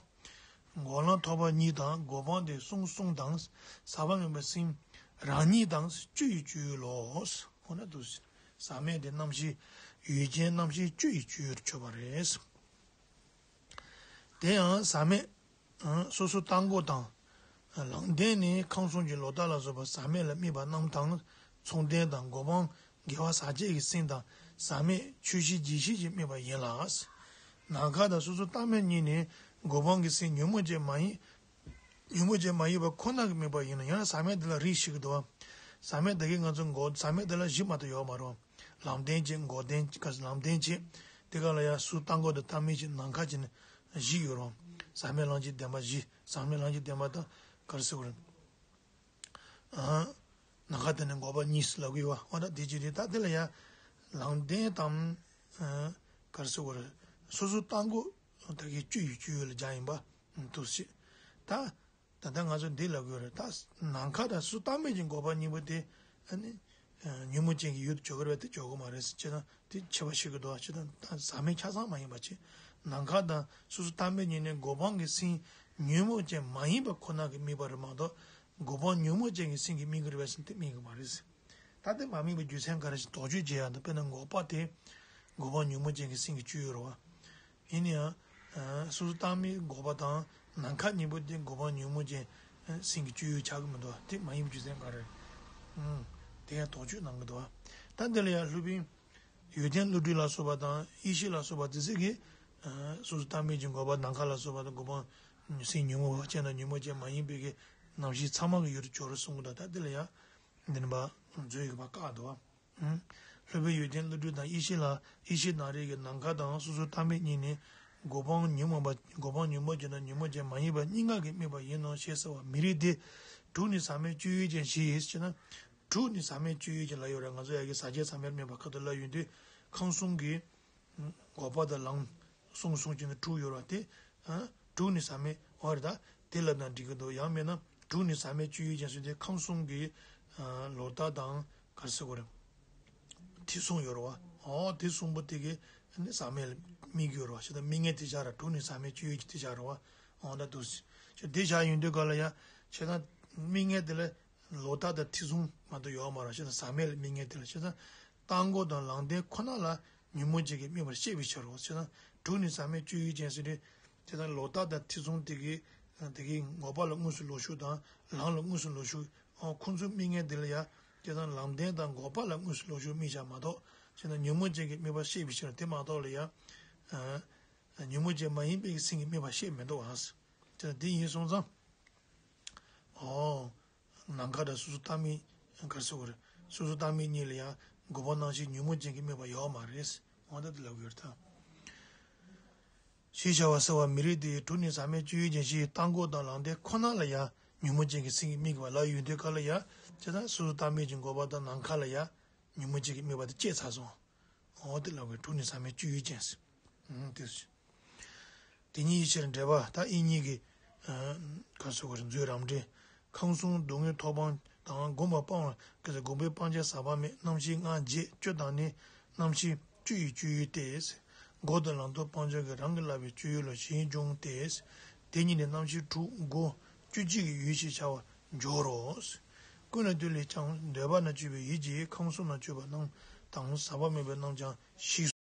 འགོག་ལམ་ཐོབ་པ་གཉིས་དང་སྒོམ་སྤང་དེ་གསུམ་གསུམ་དང་། ཟག་པ་མེད་པ་སེམས་རང་ཉིད་དང་བཅུ་ཡི་སྤྱོད་ཡུལ་ལོ། འོ་ན་འདུ་ཤེས་ཟག་མེད་དེ་རྣམ་ཤེས་ཡུལ་ཅན་རྣམ་ཤེས་བཅུ་ཡི་སྤྱོད་ཡུལ་དུ་གྱུར་པ་རེད། དེ་ཡང་ཟག་མེད། སོ་སོ་ལྟ་འགོག་དང་། ལམ་བདེན་ནི་ཁམས་གསུམ་གྱི་ལོག་ལྟ་ལ་སོགས་པ་ཟག་མེད་ལ་དམིགས་པ་རྣམས་དང་། ཚོགས་ལྡན་དང་སྒོམ་སྤང་དགེ་བ་ཟག་བཅས་ཀྱི་སེམས་དང་ཟག་མེད་ཆོས་ཤེས་རྗེས་ཤེས་ཀྱིས་དམིགས་པ་ཡིན་ལ། ནམ་མཁའ་དང་སོ་སོ་ལྟ་མེད་གཉིས་ནི་སྒོམ་སྤང་གི་སེམས་ཉོན་མོངས་ཅན་མ་ཡིན། ཉོན་མོངས་ཅན་མ་ཡིན་པ་ཁོ་ན་གིས་དམིགས་པ་ཡིན་ལ་ཡང་ན་ཟག་མེད་དེ་ལ་རིགས་ཤིག་གི་འདུག་བ། ཟག་མེད་དེ་གིས་ང་ཚོ་འགོག་ཟག་མེད་དེ་ལ་བཞི་མ་གཏོགས་ཡོད་མ་རེད། ལམ་བདེན་བྱས་སྒོམ་བདེན་བྱས་ལམ་བདེན་བྱས། དེ་ག་ལ་ཡང་སུ་ལྟ་འགོག་དང་ལྟ་མེད་བྱས་ནམ་མཁའ་བྱས་ནས་བཞི་ཡོད་རུང་། ཟག་མེད་ལམ་གྱི་བདེན་པ་བཞི། ཟག་མེད་ལམ་གྱི་བདེན་པ་དང་ག་རེ་ཟེར་དགོས་རེད། ནམ་མཁའ་དེ་ནས་འགོག་པ་གཉིས་ལབ་ཀྱི་ཡོད་བ། འོ་ན་དེ་ཅི་རེད་ད་དེ་ལ་ཡང་། ལམ་བདེན་དང་། ག་རེ་ཟེར་དགོས་རེད། སོ་སོ་ལྟ་འགོག་ད་གི་བཅུ་ཡི་སྤྱོད་ཡུལ་ལ་སྦྱར་ཡིན་པ། འདུ་ཤེས། ད། ད་ལྟ་ང་ཚོ་འདི་ལབ་དགོས་རེད་ད། ནམ་མཁའ་དང་སུ་ལྟ་མེད་ཀྱི་འགོག་པ་གཉིས་པོ་དེ། ཨ་ནི། ཉོན་མོངས་ཅན་གྱི་ཡུལ་དུ་འཇོག་གི་རེད་པས་དེ་འཇོག་གི་མ་རེད་ཟེར་བྱས་ན་དེ་ཕྱེ་བ་ཤེས་ཀྱི་འདུག་བ་བྱས་ཙང་ད་ཟག་མེད་ཆ་ཚང་མ་ཡིན་པ་བྱས། ནམ་མཁའ་དང་སོ་སོ་ལྟ་མེད་གཉིས་ནི་སྒོམ་སྤང་གི་སེམས་ཉོན་མོངས་ཅན་མ་ཡིན་པ་ཁོ་ན་གིས་དམིགས་པ་རེད་མ་གཏོགས། སྒོམ་སྤང་ཉོན་མོངས་ཅན་གྱི་སེམས་ཀྱིས་དམིགས་ཀྱི་རེད་པས་ཟེར་ན་དེ་དམིགས་ཀྱི་མ་རེད་ཟེར། ད་དེ་མ་དམིགས་པའི་རྒྱུ་མཚན་ག་རེ་ཞིག་དོགས་གཅོད་བྱེད་ཡག་འདུག་དཔེར་ན་འགོག་པ་དེ། སྒོམ་སྤང་ཉོན་མོངས་ཅན་གྱི་སེམས་ཀྱི་སྤྱོད་ཡུལ་རེད་བ། ཡིན་ན་ཡང་། སོ་སོ་ལྟ་མེད་འགོག་པ་དང་ནམ་མཁའ་གཉིས་པོ་དེ་སྒོམ་སྤང་ཉོན་མོངས་ཅན་སེམས་ཀྱི་སྤྱོད་ཡུལ་ཆགས་ཀྱི་མི་འདུག་དེ་མ་ཡིན་པའི་རྒྱུ་མཚན་ག་རེ། དེ་ཡང་དོགས་གཅོད་གནང་གི་འདུག་ད་འདི་ལ་ཡང་སློབ་དཔོན། ཡོན་ཏན་བློ་གྲོས་ལ་སོགས་པ་དང་ཡེ་ཤེས་ལ་སོགས་པ་དེ་ཚོ་གིས། སོ་སོ་ལྟ་མེད་ཀྱི་འགོག་པ་ནམ་མཁའ་ལ་སོགས་པ་དང་སྒོམ་སྤང་སེམས་ཉོན་མོངས་པ་ཅན་དང་ཉོན་མོངས་ཅན་མ་ཡིན་པའི་གི་ རྣམ་ཤེས་ཚང་མ་གི་ཡུལ་དུ་གྱུར་གསུང་གི་འདུག་ད་དེ་ལ་ཡང་འདི་ནི་མཛོད་ཡིག་པ་བཀག་འདུག་བ། ལྷོད་པའི་ཡུལ་ཅན་ཀླུ་སྒྲུབ་དང་ཡེ་ཤེས་ལ་ཡེ་ཤེས་ནང་རིག་གི་ནམ་མཁའ་དང་སོ་སོར་བལྟ་མེད་གཉིས་ནི་གོ་འཕང་ཉོན་མོངས་པ་གོ་འཕང་ཉོན་མོངས་ཅན་དང་ཉོན་མོངས་ཅན་མ་ཡིན་པ་གཉིས་ཀ་གིས་དམིགས་པ་ཡིན་ནོ་ཞེས་ཟེར་བ་མི་རིགས་ཏེ། དྲུག་ནི་ཟག་མེད་སྤྱོད་ཡུལ་ཅན་ཞེས་ཞེ་ན། དྲུག་ནི་ཟག་མེད་སྤྱོད་ཡུལ་ཅན་ལབ་ཡོད་རེད། ང་ཚོ་ཡ་གི་ཟག་བཅས་ཟག་མེད་སྨྲས་པ་ཁ་ཐུག་ལབ་ཡོང་དུས་ཁམས་གསུམ་གྱི་འགོག་པ་དང་ལམ་གསུམ་གསུམ་གྱི་ནི་དྲུག་ཡོད་རེད་བ། དེ་དྲུག་ནི་ཟག་མེད་འོ་རེད། ད་དེ་ལབ་ན་འགྲིག་གི་འདུག་ཡང་མིན་ན་དྲུག་ནི་ཟག་མེད་སྤྱོད་ཡུལ་ཅན་ཟེར་དུས་ཁམས་གསུམ་གྱི་ལོག་ལྟ་དང་ག་རེ་ཟེར་དགོས་རེད། ཐེ་ཚོམ་ཡོད་རེད་བ། འོ་དེ་གསུམ་པོ་དེ་གི་ནི་ཟག་མེད་ལ་དམིགས་ཡོད་རེད་བ། ཞེ་ད་དམིགས་ངེས་དེ་བཞག་ར་དྲུག་ནི་ཟག་མེད་སྤྱོད་ཡུལ་གྱི་དེ་བཞག་རེད་བ། འོ་ད་འདུག་སེ་དེ་བཞག་ཡོང་དུས་ག་ལ་ཡ་ཞེ་ད་དམིགས་ངེས་དེ་ལ། ལོག་ལྟ་དང་ཐེ་ཚོམ་མ་གཏོགས་ཡོད་མ་རེད། བྱས་ཙང་ཟག་མེད་ལ་དམིགས་ངེས་དེ་ལ་བྱས་ཙང་བཏང་སྒོམ་དང་ལམ་བདེན་ཁོ་ན་ལ་ཉོན་མོངས་ཅན་གྱིས་དམིགས་པར་བཤད་པའི་ཕྱིར་རོ། བྱས་ཙང་དྲུག་ནི་ཟག་མེད་སྤྱོད་ཡུལ་ཅན་ཟེར་དུས་བྱས་ཙང་ལོག་ལྟ་དང་ཐེ་ཚོམ་དེ་གའི་དེ་གའི་འགོག་པ་ལ་དངོས་སུ་ལོག་ཞུགས་དང་ལམ་ལ་དངོས་སུ་ལོག་ཞུགས་ཁོ་ཚོའི་དམིགས་ངེས་དེ་ལ་ཡ་བྱས་ཙང་ལམ་བདེན་དང་འགོག་པ་ལ་དངོས་སུ་ལོག་ཞུགས་དམིགས་བྱ་མ་གཏོགས་བྱས་ཙང་ཉོན་མོངས་ཅན་གྱིས་དམིགས་པར་བཤད་པའི་ཕྱིར་དེ་མ་གཏོགས་ལ་ཡ་ཉོན་མོངས་ཅན་མ་ཡིན་པའི་སེམས་ཀྱིས་དམིགས་པར་བཤད་མི་འདུག་ཨང་། བྱས་ཙང་དེ་ཡིན་སོང་ཙང་། ཨོ། ནམ་མཁའ་དང་སོ་སོར་བལྟ་མེད་ག་རེ་ཟེར་དགོས་རེད། སོ་སོར་བལྟ་མེད་གཉིས་ལ་ཡང་གོ་འཕང་རྣམ་བཞི་ཉོན་མོངས་ཅན་གྱིས་དམིགས་པ་ཡོད་མ་རེད། འོ་ད་དེ་ལབ་དགོས་རེད་ད། ཞེས་བྱ་བ་ཟེར་བ་མི་རིགས་དེ་དྲུག་ནི་ཟག་མེད་སྤྱོད་ཡུལ་ཅན་ཞེས་བཏང་སྒོམ་དང་ལམ་བདེན་ཁོ་ན་ལ་ཡང་ཉོན་མོངས་ཅན་གྱི་སེམས་ཀྱིས་དམིགས་པ་ལ་ཡོད་དུས་ག་ལ་ཡ་བྱས་ཙང་སོ་སོར་བལྟ་མེད་ཀྱི་འགོག་པ་དང་ནམ་མཁའ་ལ་ཡ་ཉོན་མོངས་ཅན་གྱིས་དམིགས་པ་དེ་བཅད་ཚར་སོང་། འོ་དེ་ལབ་དགོས་དྲུག་ནི་ཟག་མེད་སྤྱོད་ཡུལ་ཅན་ཟེར། ཨང་དེ་དེ་ཉིད་ཡེ་ཤེས་འབྲེལ་པ་ད་ཨིན་ཉིད་ཀྱི་ག་རེ་ཟེར་དགོས་རེད། མཛོད་རང་འགྲེལ། ཁམས་གསུམ་སྡུག་བསྔལ་ཐོག་སྤང་དང་བསྒོམ་པ་སྤང་བ་ག་ཟེར་བསྒོམ་པས་སྤང་བྱ་ཟག་པ་མེད་རྣམ་ཤེས་ལྔ་བརྒྱད་སྤྱོད་དང་ནི་རྣམ་ཤེས་བཅུ་ཡི་སྤྱོད་ཡུལ་ཏེ། སྒོམ་དང་ལམ་དུ་སྤང་བྱ་གི་རང་གིས་བསླབ་པའི་སྤྱོད་ཡུལ་ལ་གཞན་འབྱུང་སྟེ། དེ་ཉིད་ནི་རྣམ་ཤེས་དྲུག་སྒོ་བཅུ་གཅིག་གི་ཡུལ་ཞེས་བྱ་བར་འགྱུར་རོ། ཀུན་ནས་བཏུལ་ལས་ཀྱང་འདོད་པ་ན་སྤྱོད་པའི་ཡིད་ཀྱིས་ཁམས་གསུམ་ན་སྤྱོད་པ་རྣམས་དང་ཟག་པ་མེད་པ་རྣམས་ཀྱང་ཞེས་